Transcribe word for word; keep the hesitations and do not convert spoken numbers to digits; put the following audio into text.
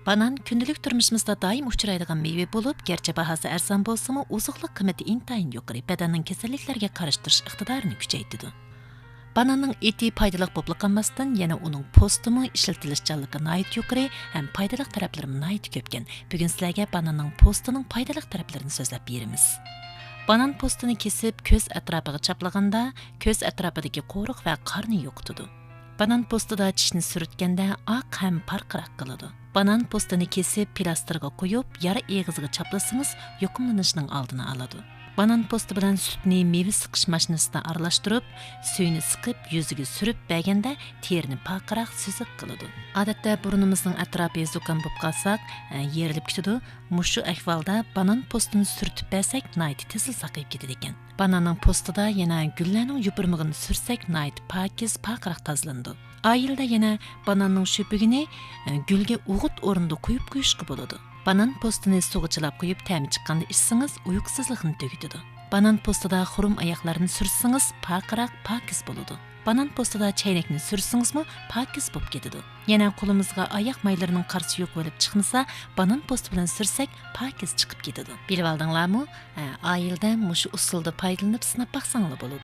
بانان كۈندىلىك تۇرمۇشىمىزدا دائىم ئۇچرايدىغان مېۋە بولۇپ، گەرچە باھاسى ئەرزان بولسىمۇ، ئوزۇقلۇق قىممىتى ئىنتايىن يۇقىرى، بەدەننىڭ كېسەللىكلەرگە قارشى تۇرۇش ئىقتىدارىنى كۈچەيتىدۇ. باناننىڭ ئېتى پايدىلىق بولۇپلا قالماستىن، يەنە ئۇنىڭ پوستىمۇ ئىشلىتىلىشچانلىقى ناھايىتى يۇقىرى ھەم پايدىلىق تەرەپلىرىمۇ ناھايىتى كۆپكەن. بۈگۈن سىلەرگە باناننىڭ پوستىنىڭ پايدىلىق تەرەپلىرىنى سۆزلەپ بېرىمىز. بانان پوستىنى كېسىپ، كۆز ئەتراپىغا چاپلىغاندا، كۆز ئەتراپىدىكى قورۇق ۋە قارنى يوقىتىدۇ. بانان پوستىدا چىشنى سۈرتكەندە ئاق ھەم پارقىراق قىلىدۇ. بانان پوستىنى كېسىپ، پىلاستىرغا قويۇپ، يارا ئېغىزىغا چاپلىسىڭىز، يۇقۇملىنىشنىڭ ئالدىنى ئالىدۇ. بانان پوستى بىلەن سۈتنى مېۋە سىقىش ماشىنىسىدا ئارىلاشتۇرۇپ، سۈيىنى سىقىپ، يۈزىگە سۈرۈپ بەرگەندە، تېرىنى پارقىراق، سۈزۈك قىلىدۇ. ئادەتتە بۇرنىمىزنىڭ ئەتراپى زۇكام بولۇپ قالساق، ئە، يېرىلىپ كېتىدۇ. مۇشۇ ئەھۋالدا بانان پوستىنى سۈرتۈپ بەرسەك، ناھايىتى تېزلا ساقىيىپ كېتىدىكەن. باناننىڭ پوستىدا يەنە گۈللەرنىڭ يوپۇرمىقىنى سۈرسەك، ناھايىتى پاكىز، پارقىراق تازىلىنىدۇ. ئائىلىدە يەنە باناننىڭ شۆپۈگىنى، ئە، گۈلگە ئوغۇت ئورنىدا قويۇپ قويۇشقا بولىدۇ. بانان پوستىنى سۇغا چىلاپ قويۇپ، تەمى چىققاندا ئىچسىڭىز، ئۇيقۇسىزلىقنى تۈگىتىدۇ. بانان پوستىدا خۇرۇم ئاياغلارنى سۈرسىڭىز، پارقىراق، پاكىز بولىدۇ. بانان پوستىدا چەينەكنى سۈرسىڭىزمۇ، پاكىز بولۇپ كېتىدۇ. يەنە قولىمىزغا ئاياق مايلىرىنىڭ قارىسى يوقىۋېلىپ چىقمىسا، بانان پوستى بىلەن سۈرسەك، پاكىز چىقىپ كېتىدۇ. بىلىۋالدىڭلارمۇ؟ ھە، ئائىلىدە مۇشۇ ئۇسۇلدا پايدىلىنىپ سىناپ باقساڭلار بولىدۇ.